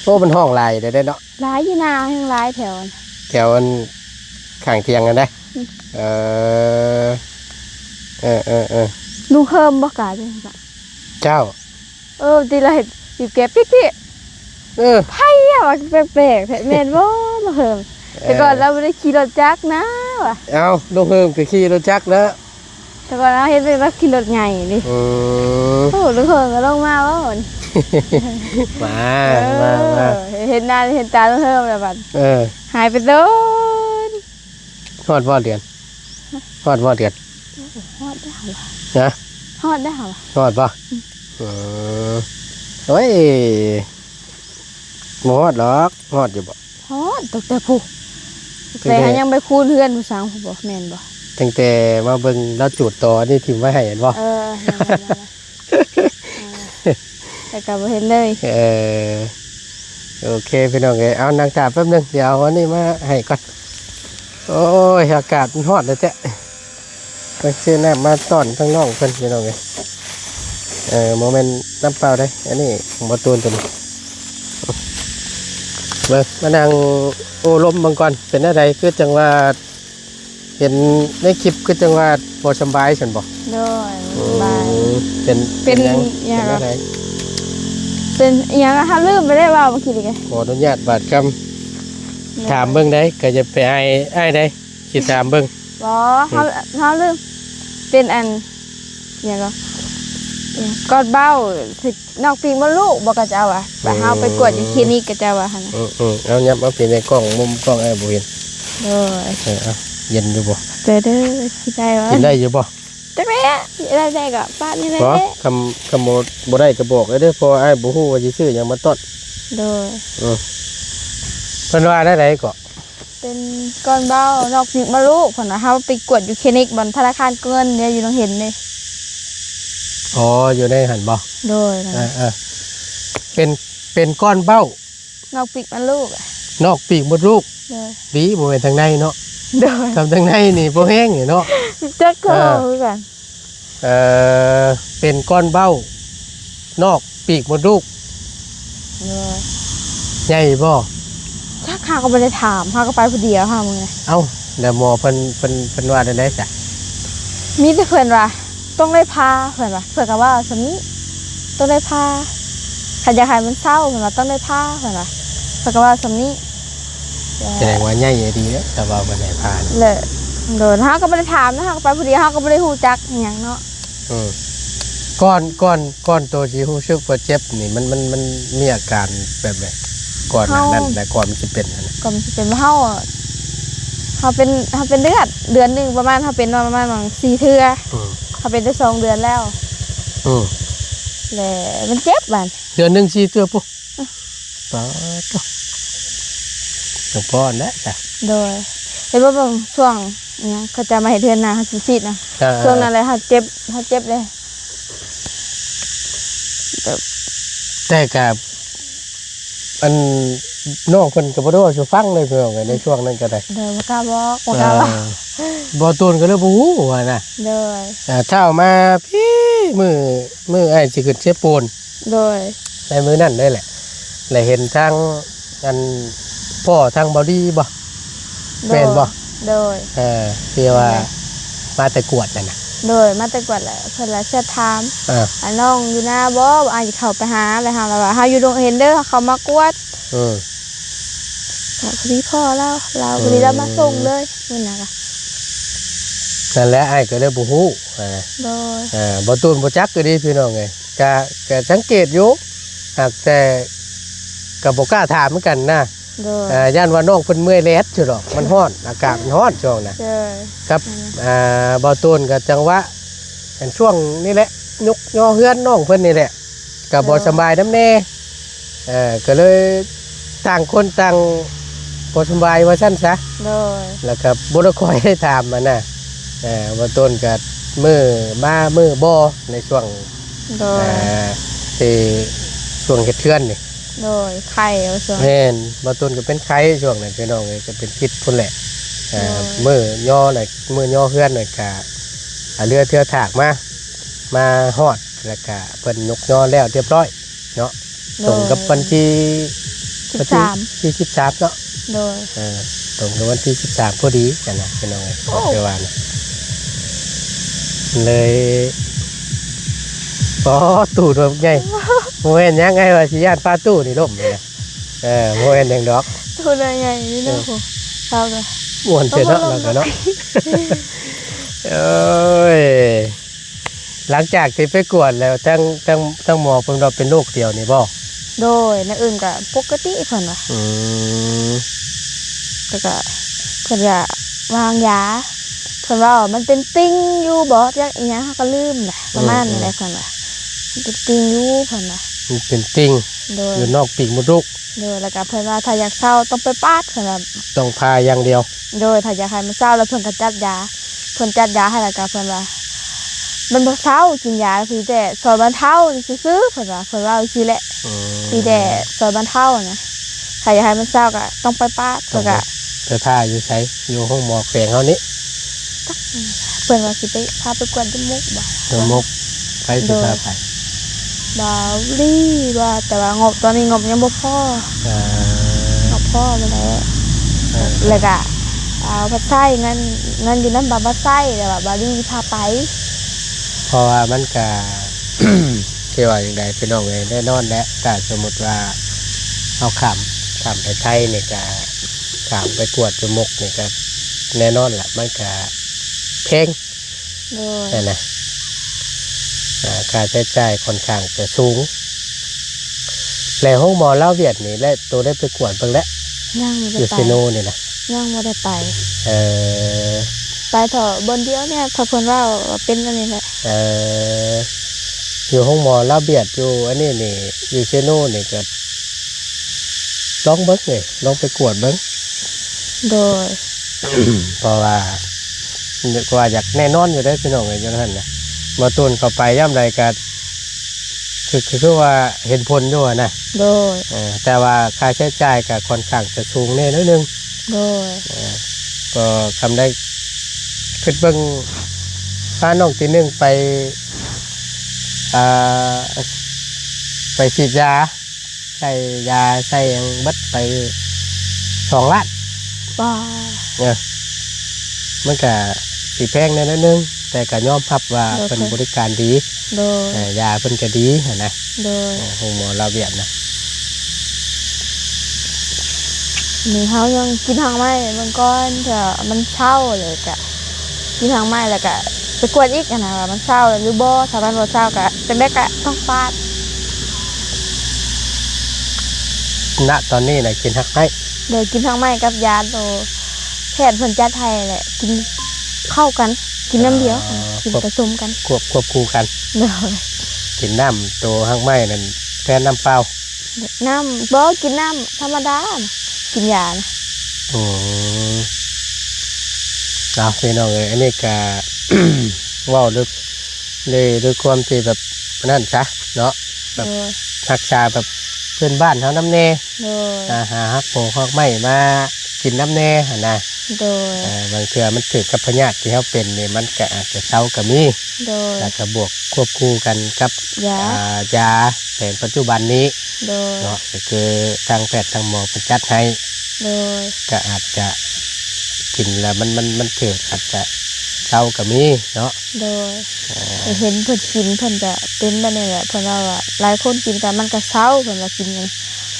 ໂອ້ ມັນຮ້ອງຫຼາຍເດ້ເນາະ. ຫຼາຍຢູ່ນາ ແຮ່ງຫຼາຍແຖວ ແຖວອັນຂ້າງທຽງຫັ້ນເດ້. ອືມ ເອີ ເອີ ເອີ ເອີ ລຸງເຮີມບໍ່ກາ ເຈົ້າ? ເອີ ຕິລະ ຢູ່ແກປິກພີ້. ເອີ ໃຜອະ ວ່າແປກໆແທ້ ແມ່ນບໍ່ລຸງເຮີມ? ເອີ ແຕ່ກ່ອນລາວບໍ່ໄດ້ຂີ່ລົດຈັກນະວ່າ. ເອົ້າ ລຸງເຮີມກໍຂີ່ລົດຈັກເນາະ. ແຕ່ກ່ອນເຮົາເຫັນເປັນວ່າຂີ່ລົດໃຫຍ່ນີ້. ອືມ ໂອ້ ລຸງເຮີມກໍລົງມາເວົ້າ. ມາ ເອີ ມາ ມາ ເຫັນໜ້າເຫັນຕາລຸງເຮີມແລ້ວບັດ. ເອີ ຫາຍໄປໂດນ. ຮອດບໍ່ເດືອນ? ຮະ? ຮອດບໍ່ເດືອນ? ໂອ້ ຮອດແລ້ວຫວາ? ຮະ? ຮອດແລ້ວຫວາ? ຮອດບໍ່? ອືມ ອືມ ໂອ້ຍ ບໍ່ຮອດດອກ. ຮອດຢູ່ບໍ່? ຮອດ ຕັ້ງແຕ່ພຸ້ນ ຕັ້ງແຕ່ ໄປຫາຍັງໄປຄູນເຮືອນຜູ້ສາວພຸ້ນບໍ່ ແມ່ນບໍ່? ຕັ້ງແຕ່ມາເບິ່ງລາວຈູດຕໍອັນນີ້ຖິ້ມໄວ້ໃຫ້ແມ່ນບໍ່? ເອີ ແມ່ນໆໆ ເອີ ແຕ່ກໍບໍ່ເຫັນເລີຍ. ເອີ ໂອເຄພີ່ນ້ອງເອີຍ ເອົານັ່ງຖ້າແປັບໜຶ່ງ ດຽວເອົາອັນນີ້ມາໃຫ້ກ່ອນ. ໂອ້ຍ ອາກາດມັນຮ້ອນແທ້ໆ. ໄປຊື້ນ້ຳມາຕ້ອນທາງນ້ອງເພິ່ນພີ່ນ້ອງເອີຍ. ເອີ ບໍ່ແມ່ນນ້ຳເປົ່າເດ້ ອັນນີ້ຂອງບໍ່ຕູນຕົວນີ້. ເບິ່ງ ມານັ່ງໂອ້ລົມເບິ່ງກ່ອນ ເປັນແນວໃດ? ຄືຈັ່ງວ່າເຫັນໃນຄລິບ ຄືຈັ່ງວ່າບໍ່ສຳບາຍຊັ້ນບໍ່? ໂດຍ ບໍ່ສຳບາຍ. ອືມ ເປັນ ເປັນ ເປັນຫຍັງ? ຫຍັງ ເປັນແນວໃດ? ເປັນອີ່ຫຍັງ? ເຮົາລືມໄປໄດ້ເວົ້າເມື່ອກີ້ນີ້. ຂໍອະນຸຍາດບາດຄຳ ໂດຍ ຖາມເບິ່ງໄດ໋ ກໍຢ່າໄປອາຍອ້າຍໄດ໋. ຊິຖາມເບິ່ງ ບໍ່ ເຮົາ ເຮົາລືມ ເປັນອັນ ຫຍັງກໍ ກ້ອນເບົ້າ ນອກປີກມົດລູກບໍ່ ເຂົາເຈົ້າວ່າ ເຮົາໄປກວດຢູ່ຄລີນິກ ເຂົາເຈົ້າວ່າຫັ້ນນະ. ອືມໆ ເອົາຫຍັບມາພີ້ໃນກ້ອງ ມຸມກ້ອງອ້າຍບໍ່ເຫັນ. ໂດຍ ເອີ ເອົາ ເຢັນຢູ່ບໍ່? ໃຈເດີ ຊິໄດ້ບໍ່? ກິນໄດ້ຢູ່ບໍ່? ຈັກແຫຼະ ຊິໄດ້ແດ່ກໍປາດນີ້ແຫຼະ. ບໍ່ ຄຳ ຄຳບໍ່ ບໍ່ໄດ້ກໍບອກເດີ ເພາະວ່າອ້າຍບໍ່ຮູ້ວ່າຊິຊື້ຫຍັງມາຕ້ອນ. ໂດຍ ອືມ ເພິ່ນວ່າແນວໃດເກາະ? ເປັນກ້ອນເບົ້ານອກປີກມົດລູກ ເພິ່ນວ່າ ເຮົາໄປກວດຢູ່ຄລີນິກບ່ອນທະນາຄານເງິນເດ້ ຢູ່ໜອງເຫັນເດ້. ອໍ ຢູ່ໃນຫັ້ນບໍ່? ໂດຍ ເອີໆ ເປັນ ເປັນກ້ອນເບົ້ານອກປີກມົດລູກ ນອກປີກມົດລູກ. ໂດຍ ດີ ບໍ່ແມ່ນທາງໃນເນາະ. ໂດຍ ຄຳທາງໃນນີ້ບໍ່ແຮງເນາະ ຈັກກໍ ເອີ ຄືກັນ. ເອີ ເປັນກ້ອນເບົ້ານອກປີກມົດລູກ. ໂດຍ ໃຫຍ່ບໍ່? ຈັກ ເຮົາກໍບໍ່ໄດ້ຖາມ ເຮົາກໍໄປຜູ້ດຽວເຮົາມື້ນັ້ນ. ເອົ້າ ແລ້ວໝໍເພິ່ນ ເພິ່ນ ເພິ່ນວ່າແນວໃດຊະ? ມີແຕ່ເພິ່ນວ່າຕ້ອງໄດ້ຜ່າ ເພິ່ນວ່າ ເພິ່ນກໍເວົ້າສ່ຳນີ້ ຕ້ອງໄດ້ຜ່າ ຄັນຢາກໃຫ້ມັນເຊົາ ເພິ່ນວ່າຕ້ອງໄດ້ຜ່າ ເພິ່ນວ່າ ເພິ່ນກໍເວົ້າສ່ຳນີ້. ສະແດງວ່າໃຫຍ່ອີ່ຫຼີເດ້ ຖ້າວ່າເພິ່ນໃຫ້ຜ່ານະ. ແລະ ໂດຍ ເຮົາກໍບໍ່ໄດ້ຖາມນະ ເຮົາກໍໄປຜູ້ດຽວ ເຮົາກໍບໍ່ໄດ້ຮູ້ຈັກອີ່ຫຍັງເນາະ. ອືມ ກ່ອນ ກ່ອນ ກ່ອນໂຕຊິຮູ້ສຶກວ່າເຈັບນີ້ ມັນ ມັນ ມັນມີອາການແບບໃດ? ກ່ອນໜ້ານັ້ນນະ ເຮົາ ກ່ອນມັນຊິເປັນຫັ້ນນະ. ກ່ອນມັນຊິເປັນ ເຮົາ ເຮົາເປັນ ເຮົາເປັນເລືອດ ເດືອນໜຶ່ງປະມານ ເຮົາເປັນປະມານສີ່ເທື່ອ. ອືມ ເຮົາເປັນໄດ້ສອງເດືອນແລ້ວ. ອືມ ແລະ ມັນເຈັບບາດ ເດືອນໜຶ່ງສີ່ເທື່ອພຸ້ນ. ອືມ ປາດໂທ້ ສະເພາະນັ້ນແຫຼະ. ໂດຍ ເຫັນບໍ່ ບາງຊ່ວງອີ່ຫຍັງ ເຂົາເຈົ້າມາເຮັດເຮືອນນາ ເຮົາຊິສີດນະ. ເອີ ເອີ ຊ່ວງນັ້ນແຫຼະ ເຮົາເຈັບ ເຮົາເຈັບເດ້. ແບບ ແຕ່ກະ ອັນ ນ້ອງເພິ່ນກໍບໍ່ໄດ້ເວົ້າສູ່ຟັງເລີຍ ພີ່ນ້ອງເອີຍ ໃນຊ່ວງນັ້ນກໍໄດ້. ໂດຍ ບໍ່ກ້າບອກ ບໍ່ກ້າເວົ້າ. ເອີ ບໍ່ຕູນກໍເລີຍບໍ່ຮູ້ຫັ້ນນະ. ໂດຍ ເອີ ເຊົ້າມາພີ້ ມື້ ມື້ອ້າຍຊິຂຶ້ນເຊໂປນ. ໂດຍ ໃນມື້ນັ້ນເລີຍແຫຼະ ແລະເຫັນທາງ ອັນ ພໍ່ທາງເບົາດີບໍ່? ໂດຍ ແມ່ນບໍ່? ໂດຍ ເອີ ທີ່ວ່າ ແມ່ນ ມາແຕ່ກວດນັ້ນນະ. ໂດຍ ມາແຕ່ກວດແຫຼະ ເພິ່ນລະແຊັດຖາມ ເອີ ອາ ນ້ອງຢູ່ນາບໍ່? ອ້າຍຊິເຂົ້າໄປຫາ ແລ້ວເຮົາລະວ່າ ເຮົາຢູ່ດົງເຫັນເດີ ເຮົາເຂົ້າມາກວດ. ອືມ ພໍດີພໍ່ລາວ ລາວ ອືມ ພໍດີລາວມາສົ່ງເລີຍ ມື້ນັ້ນກະ ນັ້ນແຫຼະ ອ້າຍກໍເລີຍບໍ່ຮູ້. ເອີ ໂດຍ ເອີ ບໍ່ຕູນບໍ່ຈັກຢູ່ເດ້ ພີ່ນ້ອງເອີຍ. ກະ ກະສັງເກດຢູ່ ຫາກແຕ່ກໍບໍ່ກ້າຖາມຄືກັນນະ. ໂດຍ ເອີ ຢ້ານວ່ານ້ອງເພິ່ນເມື່ອຍແລດຢູ່ດອກ ມັນຮ້ອນ ອາກາດມັນຮ້ອນຊ່ວງນະ. ໂດຍ ກັບ ອືມ ອ່າ ບ່າວໂຕນກໍຈັງຫວະ ອັນຊ່ວງນີ້ແຫຼະ ຍົກຍໍເຮືອນນ້ອງເພິ່ນນີ້ແຫຼະ ກໍບໍ່ ໂດຍ ສະບາຍນຳແດ່. ເອີ ກໍເລີຍຕ່າງຄົນຕ່າງບໍ່ສະບາຍວ່າຊັ້ນຊະ. ໂດຍ ແລ້ວກໍບໍ່ໄດ້ຄ່ອຍໄດ້ຖາມຫັ້ນນະ. ເອີ ບ່າວໂຕນກໍມື້ມາມື້ບໍ່ໃນຊ່ວງ ໂດຍ ເອີ ທີ່ຊ່ວງເຮັດເຮືອນນີ້. ໂດຍ ໄຂ້ວ່າຊັ້ນ. ແມ່ນ ບ່າວໂຕນກໍເປັນໄຂ້ຊ່ວງນັ້ນ ພີ່ນ້ອງເອີຍ ກໍເປັນພິດພຸ້ນແຫຼະ. ເອີ ໂດຍ ມື້ຍໍແຫຼະ ມື້ຍໍເຮືອນນັ້ນກະ ອາ ເຮືອເທື່ອຖາກມາ ມາຮອດ ແລ້ວກະເພິ່ນຍົກຍໍແລ້ວຮຽບຮ້ອຍເນາະ. ໂດຍ ຕົງກັບວັນທີ ສິບສາມ ວັນທີ ທີສິບສາມເນາະ. ໂດຍ ເອີ ຕົງກັບວັນທີສິບສາມພໍດີຫັ້ນນະ ພີ່ນ້ອງເອີຍ. ໂອ້ ຄືວ່ານະ ເລີຍ ອໍ ຕູ້ໂດດໃຫຍ່ ບໍ່ແມ່ນຫຍັງ ອ້າຍວ່າຊິຢ້ານປາຕູ້ນີ້ລົ້ມນີ້ນະ. ເອີ ບໍ່ແມ່ນຫຍັງດອກ ຕູ້ໂດດໃຫຍ່ນີ້ເນາະ. ເອີ ເຮົາກໍມ່ວນເສຍເນາະ ເຮົາກໍເນາະ. ໂອ້ຍ ຫຼັງຈາກທີ່ໄປກວດແລ້ວ ທາງ ທາງ ທາງໝໍເພິ່ນວ່າເປັນໂລກດຽວນີ້ບໍ່? ໂດຍ ແນວອື່ນກໍປົກກະຕິເພິ່ນວ່າ. ອືມ ແລ້ວກໍເພິ່ນກໍ ວາງຢາ ເພິ່ນເວົ້າວ່າມັນເປັນຕິ່ງຢູ່ບໍ່ ຈັກອີ່ຫຍັງ ເຮົາກໍລືມແຫຼະ ປະມານນີ້ແຫຼະ ເພິ່ນວ່າ ມັນເປັນຕິ່ງຢູ່ ເພິ່ນວ່າ ມັນເປັນຕິ່ງ ໂດຍ ຢູ່ນອກປີກມົດລູກ ໂດຍ ແລ້ວກໍເພິ່ນວ່າ ຖ້າຢາກເຊົາຕ້ອງໄປປາດ ເພິ່ນວ່າ ຕ້ອງຜ່າຢ່າງດຽວ ໂດຍ ຖ້າຢາກໃຫ້ມັນເຊົາ ແລ້ວເພິ່ນກໍຈັດຢາ ເພິ່ນຈັດຢາໃຫ້ ແລ້ວກໍເພິ່ນວ່າ ມັນບໍ່ເຊົາ ກິນຢາພຽງແຕ່ຊ່ອຍບັນເທົາຊື່ໆ ເພິ່ນວ່າ ເພິ່ນເວົ້າຊີ້ແຫຼະ ອືມ ພຽງແຕ່ຊ່ອຍບັນເທົານະ ຖ້າຢາກໃຫ້ມັນເຊົາກໍຕ້ອງໄປປາດ ຕ້ອງໄປ ເພິ່ນກໍ ໄປຜ່າຢູ່ໃສ? ຢູ່ໂຮງໝໍແຂວງເຮົານີ້ ຈັກ ເພິ່ນວ່າຊິໄປ ພາໄປກວດຈົມູກບໍ່? ຈົມູກ ໃຜຊິພາໄປ? ໂດຍ ບ່າວລີວ່າ ແຕ່ວ່າງົບ ຕອນນີ້ງົບຍັງບໍ່ພໍ ອ່າ ງົບພໍບໍ່ແລ້ວ ເອີ ແລ້ວກະ ອ່າ ພັດໄຊ ເງິນ ເງິນຢູ່ນຳບ່າວ ພັດໄຊ ແລ້ວວ່າບ່າວລີພາໄປ ເພາະວ່າມັນກະ ຊິວ່າຈັ່ງໃດພີ່ນ້ອງເອີຍ ແນ່ນອນແຫຼະ ຖ້າສົມມຸດວ່າເຮົາຂ້າມ ຂ້າມໄປໄທນີ້ກະ ຂ້າມໄປກວດຈົມຸກນີ້ກະ ແນ່ນອນແຫຼະ ມັນກະແພງ ໂດຍ ຫັ້ນນະ ອ່າ ຄ່າໃຊ້ຈ່າຍຂ້ອນຂ້າງຈະສູງ ແລະໂຮງໝໍລາວຫວຽດນີ້ ແລະໂຕໄດ້ໄປກວດເບິ່ງແລ້ວ? ຍັງບໍ່ໄດ້ໄປ ຢູ່ເຊໂນນີ້ນະ? ຍັງບໍ່ໄດ້ໄປ ເອີ ໄປເທາະບ່ອນດຽວນີ້ ເພາະເພິ່ນເວົ້າວ່າເປັນອັນນີ້ແຫຼະ ເອີ ຢູ່ໂຮງໝໍລາວຫວຽດ ຢູ່ອັນນີ້ນີ້ ຢູ່ເຊໂນນີ້ກໍ ລອງເບິ່ງເດ ລອງໄປກວດເບິ່ງ ໂດຍ ເພາະວ່າ ກະວ່າຢາກແນ່ນອນຢູ່ເດ້ພີ່ນ້ອງເອີຍ ຢູ່ຫັ້ນນະ ບໍ່ຕູນເຂົ້າໄປຍາມໃດກະ ຄື ຄື ຄືວ່າເຫັນຜົນຢູ່ຫັ້ນນະ ໂດຍ ເອີ ແຕ່ວ່າຄ່າໃຊ້ຈ່າຍກະຂ້ອນຂ້າງຈະສູງແດ່ໜ້ອຍໜຶ່ງ ໂດຍ ເອີ ກໍຄຳໄດ້ຄິດເບິ່ງ ພານ້ອງຕີໜຶ່ງໄປ ອ່າ ໄປສີດຢາ ໃສ່ຢາໃສ່ຫຍັງເບິດໄປສອງລ້ານ ປາ ເອີ ມັນກະຊິແພງແດ່ໜ້ອຍໜຶ່ງ ແຕ່ກະຍອມຮັບວ່າ ໂດຍ ເພິ່ນບໍລິການດີ ໂດຍ ເອີ ຢາເພິ່ນກະດີຫັ້ນນະ ໂດຍ ເອີ ໂຮງໝໍລາວຫວຽດນະ ນີ້ເຮົາຍັງກິນຮາກໄມ້ເບິ່ງກ່ອນ ຖ້າມັນເຊົາແລ້ວກະ ກິນຮາກໄມ້ແລ້ວກະໄປກວດອີກຫັ້ນນະ ວ່າມັນເຊົາແລ້ວຫຼືບໍ່ ຖ້າມັນບໍ່ເຊົາກະ ຈັ່ງໃດກະຕ້ອງປາດ ນະຕອນນີ້ນະກິນຮາກໄມ້ ໂດຍ ກິນຮາກໄມ້ກັບຢາໂຕແພດເພິ່ນຈັດໃຫ້ແຫຼະ ກິນເຂົ້າກັນ ກິນນ້ຳດຽວ ເອີ ກິນປະສົມກັນ ຄວບ ຄວບຄູ່ກັນ ໂດຍ ກິນນ້ຳໂຕຮາກໄມ້ນັ້ນແທນນ້ຳເປົ່າ ນ້ຳ ບໍ່ ກິນນ້ຳທຳມະດາ ກິນຢານະ ອືມ ເອົາ ພີ່ນ້ອງເອີຍ ອັນນີ້ກະ ເວົ້າດ້ວຍ ດ້ວຍ ດ້ວຍຄວາມທີ່ແບບນັ້ນຊະເນາະ ແບບ ໂດຍ ຮັກສາແບບພື້ນບ້ານເຮົານຳແດ່ ໂດຍ ອ່າ ຫາຮາກໝູຮາກໄມ້ມາກິນນຳແດ່ຫັ້ນນະ ໂດຍ ເອີ ບາງເທື່ອມັນຖືກກັບພະຍາດທີ່ເຮົາເປັນນີ້ ມັນກະອາດຈະເຊົາກະມີ ໂດຍ ແລ້ວກະບວກຄວບຄູ່ກັນກັບ ຢາ ອ່າ ຢາແຜນປັດຈຸບັນນີ້ ໂດຍ ເນາະ ກໍຄືທາງແພດທາງໝໍເພິ່ນຈັດໃຫ້ ໂດຍ ກໍອາດຈະກິນແລ້ວມັນ ມັນ ມັນຖືກ ອາດຈະເຊົາກໍມີເນາະ ໂດຍ ເອີ ເຫັນເພິ່ນກິນ ເພິ່ນກະເປັນແບບນີ້ແຫຼະ ເພິ່ນເວົ້າວ່າຫຼາຍຄົນກິນກະ ມັນກະເຊົາ ເພິ່ນວ່າກິນ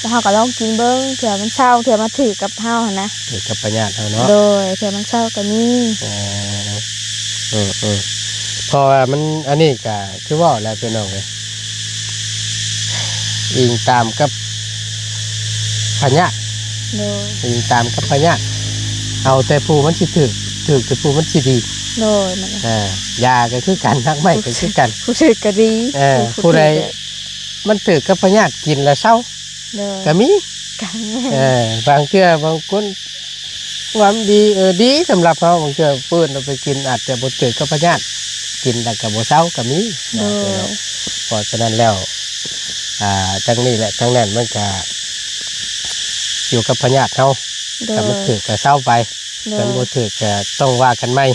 ແລ້ວເຮົາກໍລອງກິນເບິ່ງ ເທື່ອມັນເຊົາ ເທື່ອມາຖືກກັບເຮົາຫັ້ນນະ ຖືກກັບພະຍາດເຮົາເນາະ ໂດຍ ເທື່ອມັນເຊົາກໍມີ ເອີ ເອີ ເອີ ເພາະວ່າມັນ ອັນນີ້ກະຄືເວົ້າແຫຼະພີ່ນ້ອງເອີຍ ອີງຕາມກັບພະຍາດ ໂດຍ ອີງຕາມກັບພະຍາດ ເອົາແຕ່ຜູ້ມັນຊິຖືກ ຖືກແຕ່ຜູ້ມັນຊິດີ ໂດຍ ແມ່ນແຫຼະ ເອີ ຢາກໍຄືກັນ ຮາກໄມ້ກໍຄືກັນ ຜູ້ຖືກກໍດີ ເອີ ຜູ້ໃດ ມັນຖືກກັບພະຍາດ ກິນແລ້ວເຊົາ ໂດຍ ກະມີ ກະມີ ເອີ ບາງເທື່ອບາງຄົນ ວ່າມັນດີ ເອີ ດີສຳລັບເຮົາ ບາງເທື່ອເພິ່ນເອົາໄປກິນອາດຈະບໍ່ຖືກກັບພະຍາດ ກິນແລ້ວກະບໍ່ເຊົາກະມີ ໂດຍ ເນາະ ເພາະສະນັ້ນແລ້ວ ອ່າ ທັງນີ້ແຫຼະທັງນັ້ນມັນກະຢູ່ກັບພະຍາດເຮົາ ໂດຍ ຄັນມັນຖືກກະເຊົາໄປ ໂດຍ ຄັນບໍ່ຖືກກະຕ້ອງວ່າກັນໃໝ່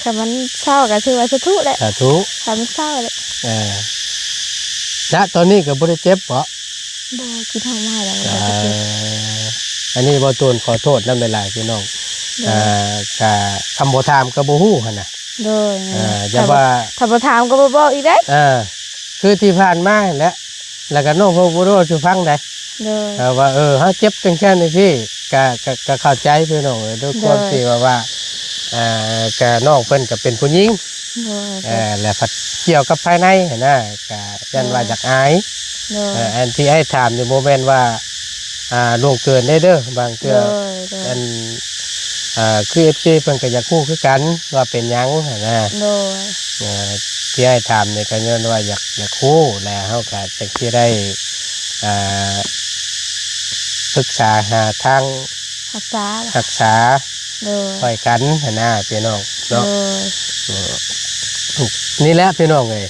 ຄັນມັນເຊົາກະຖືວ່າສາທຸແຫຼະ ສາທຸ ຄັນມັນເຊົາແຫຼະ ເອີ ນະ ຕອນນີ້ກະບໍ່ໄດ້ເຈັບເບາະ? ບໍ່ ກິນຮາກໄມ້ແລ້ວ ເອີ ບໍ່ໄດ້ເຈັບ ອັນນີ້ບໍ່ຕູນຂໍໂທດນຳຫຼາຍໆ ພີ່ນ້ອງ ໂດຍ ເອີ ກະຄຳບໍ່ຖາມກໍບໍ່ຮູ້ຫັ້ນນະ ໂດຍ ເອີ ຢ່າວ່າ ຖ້າບໍ່ຖາມກໍບໍ່ບອກອີກເດ້ ເອີ ຄືທີ່ຜ່ານມາຫັ້ນແຫຼະ ແລ້ວກໍນ້ອງເພິ່ນບໍ່ໄດ້ເວົ້າສູ່ຟັງໃດ ໂດຍ ເອີ ວ່າ ເອີ ເຮົາເຈັບຈັ່ງຊັ້ນຈັ່ງຊີ້ ກະ ກະ ກະເຂົ້າໃຈພີ່ນ້ອງເອີຍ ດ້ວຍຄວາມ ໂດຍ ທີ່ວ່າ ວ່າ ອ່າ ກະນ້ອງເພິ່ນກະເປັນຜູ້ຍິງ ໂດຍ ເອີ ແລ້ວພັດກ່ຽວກັບພາຍໃນຫັ້ນນະ ກະຢ້ານວ່າ ໂດຍ ຢາກອາຍ ໂດຍ ເອີ ອັນທີ່ອ້າຍຖາມນີ້ບໍ່ແມ່ນວ່າ ອ່າ ລ່ວງເກີນໄດ້ເດີ ບາງເທື່ອ ໂດຍ ໂດຍ ອັນ ອ່າ ຄືເອັຟຊີເພິ່ນກໍຢາກຮູ້ຄືກັນວ່າເປັນຫຍັງຫັ້ນນະ. ໂດຍ ເອີ ທີ່ອ້າຍຖາມນີ້ກໍຍ້ອນວ່າຢາກ ຢາກຮູ້ ແລະເຮົາກໍຈັກຊິໄດ້ ອ່າ ປຶກສາຫາທາງ ຮັກສາ ຮັກສາ ໂດຍ ຊ່ອຍກັນຫັ້ນນະພີ່ນ້ອງເນາະ. ໂດຍ ເອີ ນີ້ແຫຼະພີ່ນ້ອງເອີຍ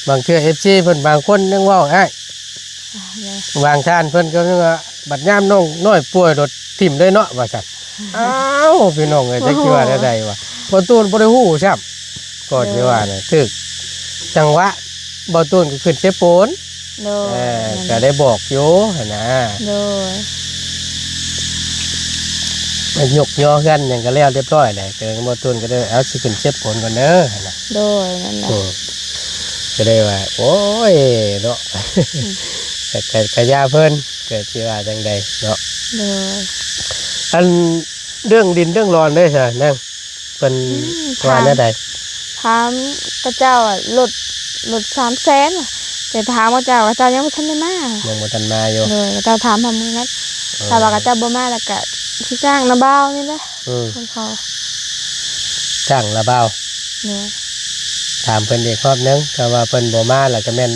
ບາງເທື່ອເອັຟຊີເພິ່ນບາງຄົນຍັງເວົ້າ ອ້າຍ ອ່າ ໂດຍ ບາງທ່ານເພິ່ນກໍຍັງວ່າ ບັດຍາມນ້ອງນ້ອຍປ່ວຍໂລດຖິ້ມເລີຍເນາະ ວ່າຊັ້ນ. ອ້າວ ພີ່ນ້ອງເອີຍ ຈັກຊິວ່າແນວໃດວະ ບໍ່ຕູນບໍ່ໄດ້ຮູ້ຊ້ຳ ກໍຊິວ່ານະ ຖືກຈັງຫວະ ບໍ່ຕູນກໍຂຶ້ນເຊໂປນ. ໂດຍ ເອີ ແມ່ນ ກໍໄດ້ບອກຢູ່ຫັ້ນນະ. ໂດຍ ມາຍົກຍໍເຮືອນຫຍັງກໍແລ້ວຮຽບຮ້ອຍແຫຼະ ກໍບໍ່ຕູນກໍໄດ້ ເອົາ ຊິຂຶ້ນເຊໂປນກ່ອນເດີຫັ້ນນະ. ໂດຍ ນັ້ນແຫຼະ ອືມ ກໍໄດ້ວ່າ ໂອ້ຍເນາະ ອືມ ກະ ກະ ກະຢ່າເພິ່ນ ກໍຊິວ່າຈັ່ງໃດເນາະ. ໂດຍ ອັນເລື່ອງດິນເລື່ອງດອນເດ້ຊະນາງ ເພິ່ນ ອືມ ວ່າແນວໃດ? ຖາມ ຖາມເຂົາເຈົ້າ ລົດ ລົດສາມແສນ ແຕ່ຖາມເຂົາເຈົ້າ ເຂົາເຈົ້າຍັງບໍ່ທັນໄດ້ມາ ຍັງບໍ່ທັນມາຢູ່. ໂດຍ ເຂົາເຈົ້າຖາມເຮົາມື້ນັ້ນ ເອີ ຖ້າວ່າເຂົາເຈົ້າບໍ່ມາ ແລ້ວກະຊິຈ້າງນາບ່າວນີ້ແຫຼະ. ອືມ ເພິ່ນຂໍ ຈ້າງນາບ່າວ. ໂດຍ ຖາມເພິ່ນອີກຮອບໜຶ່ງ ຖ້າວ່າເພິ່ນບໍ່ມາ ແລ້ວກໍແມ່ນ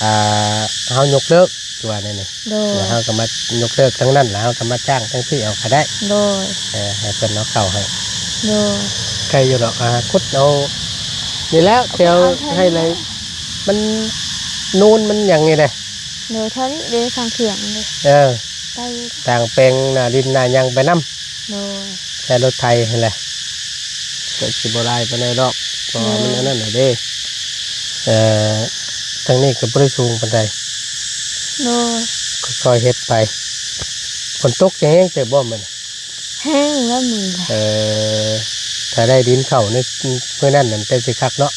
ອ່າ ເຮົາຍົກເລີກ ຄືວ່າແນວນີ້. ໂດຍ ແລ້ວເຮົາກໍມາຍົກເລີກທາງນັ້ນ ແລ້ວເຮົາກໍມາຈ້າງທາງພີ້ເອົາກໍໄດ້. ໂດຍ ເອີ ໃຫ້ເພິ່ນເອົາເຂົ້າໃຫ້. ໂດຍ ໄກຢູ່ດອກ ອ່າ ຂຸດເອົານີ້ແຫຼະ ແຖວ ເອົາແຖວ ໄຮ່ໄລ ນີ້ແຫຼະ ມັນນູນມັນຫຍັງນີ້ແຫຼະ. ໂດຍ ແຖວນີ້ເດ້ ຂ້າງເຂື່ອງເດ້. ເອີ ໄປຢູ່ ຕ່າງແປງໜ້າດິນໜ້າຫຍັງໄປນຳ. ໂດຍ ໃຊ້ລົດໄຖຫັ້ນແຫຼະ ກໍຊິບໍ່ຫຼາຍປານໃດດອກ ເພາະວ່າ ໂດຍ ມັນອັນນັ້ນແຫຼະເດ້. ເອີ ທາງນີ້ກໍບໍ່ໄດ້ສູງປານໃດ. ໂດຍ ຄ່ອຍໆເຮັດໄປ. ຝົນຕົກແຮງເຕີບບໍ່ມື້ນີ້? ແຮງແລ້ວມື້ນີ້. ເອີ ຖ້າໄດ້ດິນເຂົ້າໃນມື້ນັ້ນນັ້ນແຕ່ຊິຄັກເນາະ.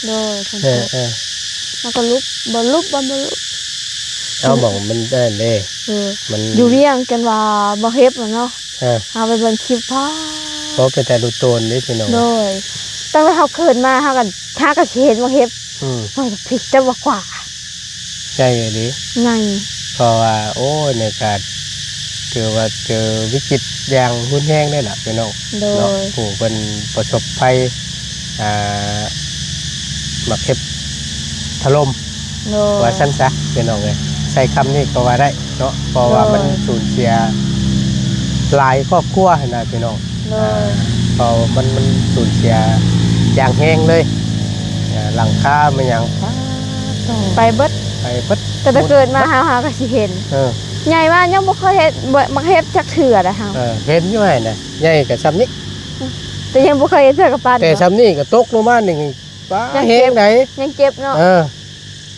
ໂດຍ ຝົນ ເອີ ຕົກ ເອີ ມັນກໍຫຼຸບ ບໍ່ຫຼຸບ ບໍ່ ບໍ່ຫຼຸບ. ເອົາ ໝ່ອງມັນນັ້ນເດ້ ເອີ ມັນຢູ່ວຽງ ຈົນວ່າບໍ່ເຫັບແລ້ວເນາະ. ເອີ ເຮົາໄປເບິ່ງຄລິບ ພ້າ ໂອ້ ເປັນຕາດູໂຕນເດ້ພີ່ນ້ອງ. ໂດຍ ຕັ້ງແຕ່ເຮົາເກີດມາ ເຮົາກໍ ເຮົາກໍຊິເຫັນໝາກເຫັບ. ອືມ ມັນກໍຜິດແຕ່ວ່າກວ່າ ໃຫຍ່ອີ່ຫຼີ ໃຫຍ່ ເພາະວ່າ ໂອ້ຍ ໃນການ ຖືວ່າເຈີວິກິດຢ່າງຮຸນແຮງເດ້ລະພີ່ນ້ອງ. ໂດຍ ເນາະ ຜູ້ເພິ່ນປະສົບໄພ ອ່າ ໝາກເຫັບຖະຫຼົ່ມ. ໂດຍ ວ່າຊັ້ນຊະພີ່ນ້ອງເອີຍ ໃຊ້ຄຳນີ້ກໍວ່າໄດ້ເນາະ ເພາະວ່າ ໂດຍ ມັນສູນເສຍຫຼາຍຄອບຄົວຫັ້ນນະພີ່ນ້ອງ. ໂດຍ ອ່າ ເພາະມັນ ມັນສູນເສຍຢ່າງແຮງເລີຍ ອ່າ ຫຼັງຄາແມ່ນຫຍັງ ໄປເບິດ ໄປເບິດ. ຕັ້ງແຕ່ເກີດມາເຮົາ ເຮົາກໍຊິເຫັນ. ເອີ ໃຫຍ່ມາຍັງບໍ່ເຄີຍເຫັນໝາກເຫັບຈັກເທື່ອເດ້ເຮົາ. ເອີ ເຫັນຢູ່ຫັ້ນນະ ໃຫຍ່ກໍຊ່ຳນີ້ ແຕ່ຍັງບໍ່ເຄີຍເຫັນເທື່ອກັບປານ ແຕ່ຊ່ຳນີ້ກໍຕົກລົງມານີ້ ປາ ຍັງເຈັບ ແຮງໃດ ຍັງເຈັບເນາະ. ເອີ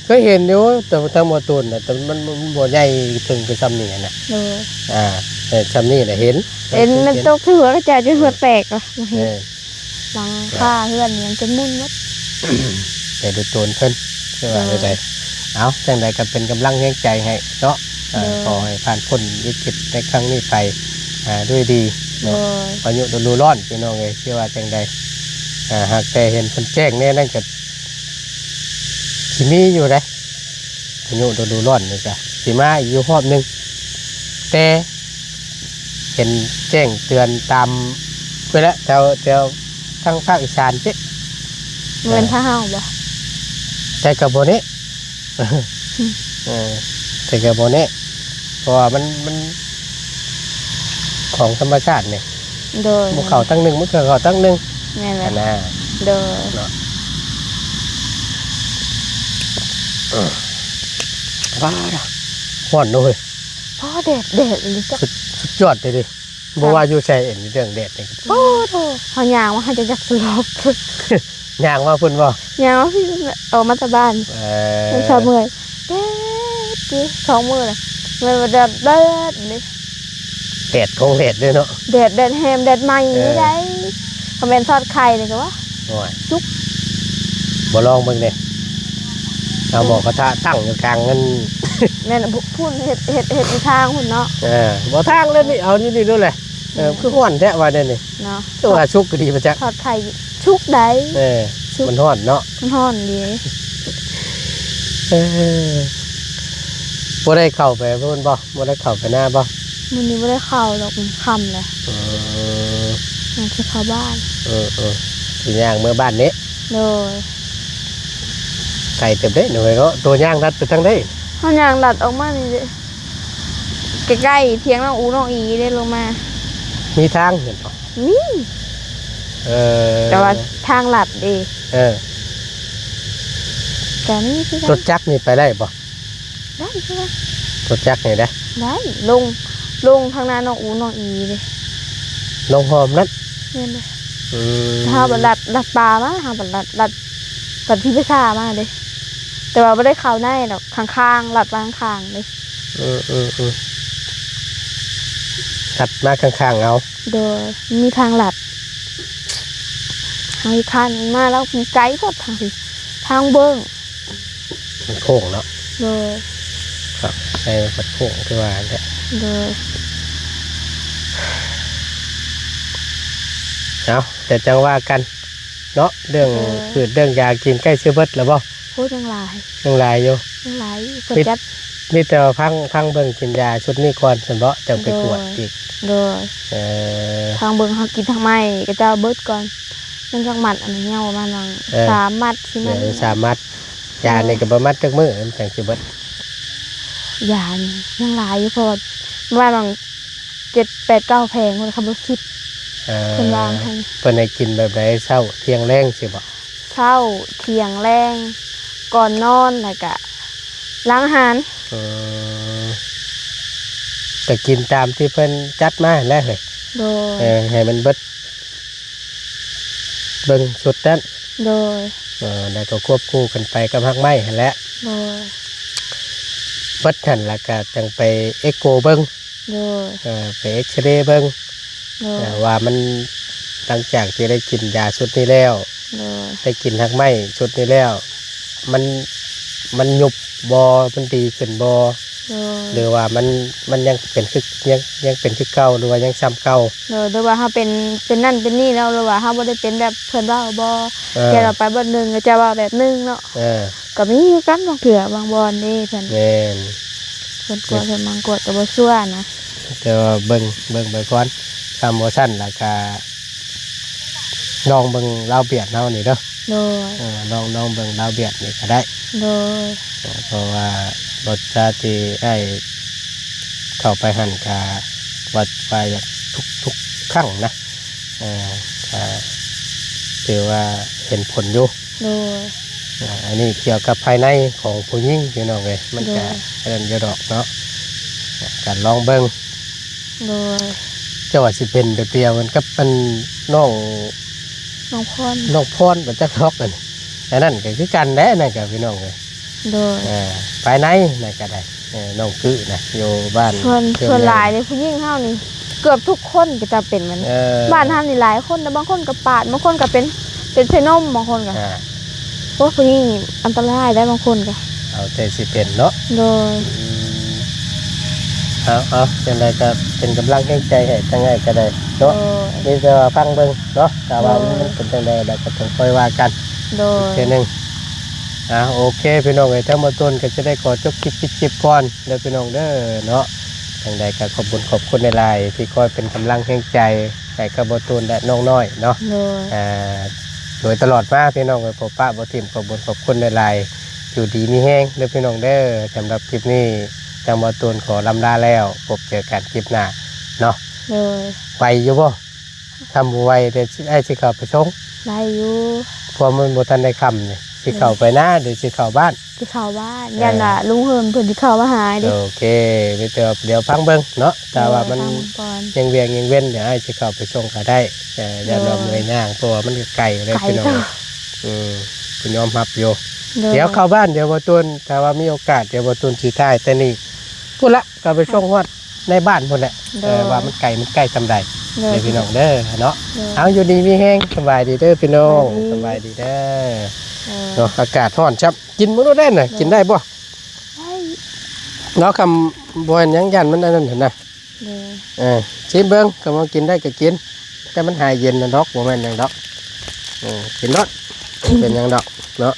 ເຄີຍເຫັນຢູ່ ແຕ່ທາງບໍ່ຕູນນະ ແຕ່ມັນ ມັນບໍ່ໃຫຍ່ເຖິງໄປຊ່ຳນີ້ນະ. ໂດຍ ອ່າ ແຕ່ຊ່ຳນີ້ນະເຫັນ ເຫັນມັນຕົກໃສ່ຫົວກະຈາຍຈົນຫົວແຕກ. ເອີ ຫຼັງຄາເຮືອນຍັງຈົນໝຸ່ນໝົດ ແຕ່ດູໂຕນເພິ່ນ ຄືວ່າ ໂດຍ ໃດໆ. ເອົາ ຈັ່ງໃດກໍເປັນກຳລັງແຮງໃຈໃຫ້ເນາະ. ເອີ ໂດຍ ຂໍໃຫ້ຜ່ານພົ້ນວິກິດໃນຄັ້ງນີ້ໄປ ອ່າ ດ້ວຍດີເນາະ. ໂດຍ ພາຍຸລະດູຮ້ອນພີ່ນ້ອງເອີຍ ຄືວ່າຈັ່ງໃດ ອ່າ ຫາກແຕ່ເຫັນເພິ່ນແຈ້ງແນວນັ້ນກໍ ຊິມີຢູ່ເດ້ ພາຍຸລະດູຮ້ອນນີ້ກະຊິມາອີກຢູ່ຮອບໜຶ່ງ ແຕ່ເຫັນແຈ້ງເຕືອນຕາມພຸ້ນແຫຼະ ແຖວ ແຖວທາງພາກອີສານເດ້. ບໍ່ແມ່ນພາກເຮົາບໍ່? ແຕ່ກໍບໍ່ແນ່ ເອີ ແຕ່ກໍບໍ່ແນ່ ເພາະວ່າມັນ ມັນຂອງທຳມະຊາດນີ້. ໂດຍ ບໍ່ເຂົ້າທາງໜຶ່ງ ມັນກໍເຂົ້າທາງໜຶ່ງ. ແມ່ນແຫຼະ ຫັ້ນນະ ໂດຍ ເນາະ. ເອີ ວ້າ ຮ້ອນເນາະເຮີ້ຍ ພໍແດດ ແດດອີ່ຫຼີ ສຸດ ສຸດຍອດເລີຍເດ້. ບໍ່ວ່າຢູ່ໃສ ເຫັນເລື່ອງແດດນີ້ ໂອ້ໂຫ ເຮົາຍ່າງມາ ເຮົາຈະຢາກສະຫຼົບ. ຍ່າງມາພຸ້ນບໍ່? ຍ່າງມາພີ້ ອອກມາແຕ່ບ້ານ. ເອີ ມັນຊອບເມື່ອຍ ແດດຕິ ສອງມື້ລະ ແມ່ນວ່າແດດ ແດດເລີຍ ແດດຂອງແດດເລີຍເນາະ. ແດດ ແດດແຮງ ແດດໄໝ້ ເອີ ໃດ ຄອມເມັນທອດໄຂ່ນີ້ກໍວ່າ ໂອ້ຍ ສຸກ ບໍ່ລອງເບິ່ງເດ້. ເອົາໝໍ້ກະທະຕັ້ງຢູ່ກາງນັ້ນ ແມ່ນ ພຸ້ນ ເຮັດ ເຮັດ ເຮັດຢູ່ທາງພຸ້ນເນາະ. ເອີ ບໍ່ທາງເລີຍນີ້ ເອົາຢູ່ນີ້ໂລດແຫຼະ. ເອີ ເອີ ຄືຮ້ອນແທ້ວ່າແນວນີ້ເນາະ ຄືວ່າສຸກກໍດີປະຈັກ ທອດໄຂ່ສຸກໃດ. ເອີ ສຸກ ມັນຮ້ອນເນາະ ມັນຮ້ອນດີ. ເອີ ບໍ່ໄດ້ເຂົ້າໄປພຸ້ນບໍ່? ບໍ່ໄດ້ເຂົ້າໄປນາບໍ່? ມື້ນີ້ບໍ່ໄດ້ເຂົ້າດອກ ມັນຄ່ຳແລ້ວ. ເອີ ຍັງຊິເຂົ້າບ້ານ. ເອີໆ ຊິຍ່າງເມືອບ້ານນີ້. ໂດຍ. ໄກເຕີບເດ້ນ້ອງເອີຍເນາະ. ໂຕຍ່າງລັດໄປທາງໃດ? ເຮົາຍ່າງລັດອອກມານີ້ເດ້. ໃກ້ໆ ຖຽງນ້ອງອູນ້ອງອີເດ້ ລົງມາ. ມີທາງແມ່ນບໍ່? ມີ. ເອີ ແຕ່ວ່າທາງລັດເດ້. ເອີ ກະມີຄືກັນ. ລົດຈັກນີ້ໄປໄດ້ບໍ່? ໄດ້ຄືກັນ. ລົດຈັກນີ້ໄດ້? ໄດ້. ລົງ ລົງທາງໜ້ານ້ອງອູນ້ອງອີເດ້. ລົງຫ້ອມນັ້ນ? ແມ່ນເດ້. ອືມ ເຮົາບັດລັດ ລັດປ່າມາ ເຮົາບັດລັດ ລັດ ລັດທີ່ໄປສາມາເດ້. ແຕ່ວ່າບໍ່ໄດ້ເຂົ້າໃນດອກ ຂ້າງໆ ລັດໄປຂ້າງໆເດ້. ອືມໆໆ ລັດມາຂ້າງໆເອົາ. ໂດຍ. ມີທາງລັດ ເຮົາຂ້ານມາແລ້ວ ມັນໄກໂພດທາງພີ້ ທາງເບິ່ງ. ມັນໂຄ້ງເນາະ. ໂດຍ. ຄັບ ໃນມັນໂຄ້ງຄືວ່າຫັ້ນແຫຼະ. ໂດຍ. ເອົາ ແຕ່ຈັ່ງວ່າກັນເນາະ ເລື່ອງ ໂດຍ ພືດເລື່ອງຢາກິນໃກ້ຊິເບິດແລ້ວບໍ່? ໂອ້ ຍັງຫຼາຍ ຍັງຫຼາຍຢູ່ ຍັງຫຼາຍຢູ່. ເພິ່ນ ມີ ຈັດ ມີແຕ່ວ່າຟັງ ຟັງເບິ່ງກິນຢາຊຸດນີ້ກ່ອນຊັ້ນເບາະ ຈັ່ງໄປກວດອີກ. ໂດຍ. ເອີ ຟັງເບິ່ງເຮົາກິນທັງໄມ້ ຂະເຈົ້າເບິດກ່ອນ. ມັນຈັກມັດ ອັນນີ້ຍັງປະມານຫວ່າງ ເອີ ສາມມັດ ສີ່ມັດ ເອີ ສາມມັດ. ຢານີ້ ໂດຍ ກໍບໍ່ມັດຈັກມື້ມັນຈັ່ງຊິເບິດ? ຢານີ້ຍັງຫຼາຍຢູ່ ເພາະວ່າປະມານຫວ່າງ ເຈັດ ແປດ ເກົ້າ ແຜງພຸ້ນ ຄັນບໍ່ສິບ. ເອີ ເພິ່ນວາງໃຫ້ ເພິ່ນໃຫ້ກິນແບບໃດ? ເຊົ້າ ທ່ຽງ ແລງ ຊີ້ບໍ່? ເຊົ້າ ທ່ຽງ ແລງ ກ່ອນນອນ ແລ້ວກະຫຼັງອາຫານ. ເອີ ກໍກິນຕາມທີ່ເພິ່ນຈັດມາຫັ້ນແຫຼະເຮີ້ຍ. ໂດຍ. ເອີ ໃຫ້ມັນເບິດ ເບິ່ງຊຸດນັ້ນ. ໂດຍ. ເອີ ແລ້ວກໍຄວບຄູ່ກັນໄປກັບຮາກໄມ້ຫັ້ນແຫຼະ. ໂດຍ. ເບິດຫັ້ນແລ້ວກໍຈັ່ງໄປເອັກໂກເບິ່ງ. ໂດຍ. ເອີ ໄປເອັກຊະເຣເບິ່ງ. ໂດຍ. ເອີ ວ່າມັນ ຫຼັງຈາກທີ່ໄດ້ກິນຢາຊຸດນີ້ແລ້ວ ໂດຍ ໄດ້ກິນຮາກໄມ້ຊຸດນີ້ແລ້ວ ມັນ ມັນຍຸບບໍ່? ມັນດີຂຶ້ນບໍ່? ໂດຍ. ຫຼືວ່າມັນ ມັນຍັງເປັນຄື ຍັງ ຍັງເປັນຄືເກົ່າ ຫຼືວ່າຍັງຊ່ຳເກົ່າ? ໂດຍ. ຫຼືວ່າເຮົາເປັນ ເປັນນັ້ນເປັນນີ້ແລ້ວ ຫຼືວ່າເຮົາບໍ່ໄດ້ເປັນແບບເພິ່ນເວົ້າບໍ່? ເອີ ແຕ່ວ່າໄປບ່ອນໜຶ່ງ ເຂົາເຈົ້າເວົ້າແບບໜຶ່ງເນາະ. ເອີ ກໍມີຄືກັນ ບາງເທື່ອບາງບ່ອນເດ້ເພິ່ນ. ແມ່ນ. ເພິ່ນກວດ ເພິ່ນມາກວດກໍບໍ່ຊົ່ວນະ. ແຕ່ວ່າເບິ່ງ ເບິ່ງໄປກ່ອນ ຄັນບໍ່ຊັ້ນລະກະ ລອງເບິ່ງລາວບຽດເຮົານີ້ເດີ. ໂດຍ. ເອີ ລອງ ລອງເບິ່ງລາວບຽດນີ້ກໍໄດ້. ໂດຍ. ເອີ ເພາະວ່າບໍ່ຊາທີ່ອ້າຍເຂົ້າໄປຫັ້ນກະ ວ່າ ວ່າຢາກທຸກ ທຸກຄັ້ງນະ. ເອີ ກະຖືວ່າເຫັນຜົນຢູ່. ໂດຍ. ອ່າ ອັນນີ້ກ່ຽວກັບພາຍໃນຂອງຜູ້ຍິງ ພີ່ນ້ອງເອີຍ ມັນກະ ໂດຍ ອັນນັ້ນຢູ່ດອກເນາະ ກະລອງເບິ່ງ. ໂດຍ. ເຈົ້າວ່າຊິເປັນແບບດຽວກັນກັບອັນນ້ອງ ນ້ອງພອນ ນ້ອງພອນບໍ່ຈັກດອກ ອັນ ອັນນັ້ນກໍຄືກັນແຫຼະ ນັ້ນກໍ ພີ່ນ້ອງເອີຍ. ໂດຍ. ເອີ ພາຍໃນນັ້ນກໍໄດ້ ເອີ ນ້ອງກຶນະ ຢູ່ບ້ານ ສ່ວນ ສ່ວນຫຼາຍເດ້ ຜູ້ຍິງເຮົານີ້ ເກືອບທຸກຄົນກໍຈະເປັນມັນ. ເອີ ບ້ານເຮົານີ້ຫຼາຍຄົນນະ ບາງຄົນກໍປາດ ບາງຄົນກໍເປັນ ເປັນໃສ່ນົມ ບາງຄົນກໍ ອ່າ ໂອ້ ຜູ້ຍິງນີ້ອັນຕະລາຍໄດ໋ ບາງຄົນກໍ ເອົາແຕ່ຊິເປັນເນາະ. ໂດຍ. ອືມ ເອົາ ເອົາ ຈັ່ງໃດກໍເປັນກຳລັງແຮງໃຈໃຫ້ທາງອ້າຍກໍໄດ້ເນາະ. ໂດຍ. ມີແຕ່ວ່າຟັງເບິ່ງເນາະ ຖ້າວ່າ ໂດຍ ມັນເປັນຈັ່ງໃດແລ້ວກໍຈັ່ງຄ່ອຍວ່າກັນ ໂດຍ ອີກເທື່ອໜຶ່ງ. ອ່າ ໂອເຄ ພີ່ນ້ອງເອີຍ ທາງບ່າວໂຕນກໍຈະໄດ້ຂໍຈົບຄລິບ ປິດຄລິບກ່ອນເດີ ພີ່ນ້ອງເດີເນາະ. ຈັ່ງໃດກໍຂອບບຸນຂອບຄຸນຫຼາຍໆ ທີ່ຄອຍເປັນກຳລັງແຮງໃຈ ໃຫ້ກັບບ່າວໂຕນ ແລະ ນ້ອງນ້ອຍເນາະ. ໂດຍ. ອ່າ ໂດຍຕະຫຼອດມາ ພີ່ນ້ອງເອີຍ ບໍ່ປະບໍ່ຖິ້ມ ຂອບບຸນຂອບຄຸນຫຼາຍໆ. ຢູ່ດີມີແຮງເດີ ພີ່ນ້ອງເດີ. ສຳລັບຄລິບນີ້ ທາງບ່າວໂຕນຂໍລຳລາແລ້ວ ພົບເຈີກັນຄລິບໜ້າເນາະ. ໂດຍ. ໄວຢູ່ບໍ່? ຄັນບໍ່ໄວ ດຽວອ້າຍຊິເຂົ້າໄປສົ່ງ. ໄດ້ຢູ່. ເພາະມັນບໍ່ທັນໄດ້ຄ່ຳນີ້ ຊິເຂົ້າໄປນາ ຫຼືຊິເຂົ້າບ້ານ? ຊິເຂົ້າບ້ານ. ເອີ ຢ້ານວ່າລຸງເຮີນເພິ່ນຊິເຂົ້າມາຫາເດ້. ໂອເຄ ມີແຕ່ວ່າດຽວຟັງເບິ່ງເນາະ ຖ້າວ່າມັນ ໂດຍ ຍັງວຽກຍັງເວັນ ດຽວອ້າຍຊິເຂົ້າໄປສົ່ງກໍໄດ້. ເອີ ຢ້ານວ່າ ໂດຍ ເມື່ອຍຍ່າງ ເພາະວ່າມັນກໍໄກເລີຍ ໄກ ພີ່ນ້ອງ. ເອີ ກໍຍອມຮັບຢູ່. ໂດຍ. ດຽວເຂົ້າບ້ານ ດຽວບ່າວໂຕນ ຖ້າວ່າມີໂອກາດ ດຽວບ່າວໂຕນຊິຖ່າຍແຕ່ນີ້ພຸ້ນລະ ກໍໄປສົ່ງຮອດໃນບ້ານພຸ້ນແຫຼະ. ໂດຍ. ເອີ ວ່າມັນໄກ ມັນໃກ້ສ່ຳໃດ ໂດຍ ເດີພີ່ນ້ອງເດີເນາະ. ໂດຍ. ເອົາ ຢູ່ດີມີແຮງ ສະບາຍດີເດີພີ່ນ້ອງ ສະບາຍດີ ສະບາຍດີເດີ. ເອີ ເນາະ ອາກາດຮ້ອນຊ້ຳ ກິນມື້ໂດດແດ່ນະ. ໂດຍ. ກິນໄດ້ບໍ່? ໄດ້. ເນາະ ຄຳບໍ່ເຫັນຫຍັງ ຢ້ານມັນອັນນັ້ນຫັ້ນນະ. ໂດຍ. ເອີ ຊີມເບິ່ງ ຄຳວ່າກິນໄດ້ກໍກິນ ແຕ່ມັນຫາຍເຢັນນະດອກ ບໍ່ແມ່ນຫຍັງດອກ. ເອີ ກິນໂລດ ບໍ່ເປັນຫຍັງດອກເນາະ.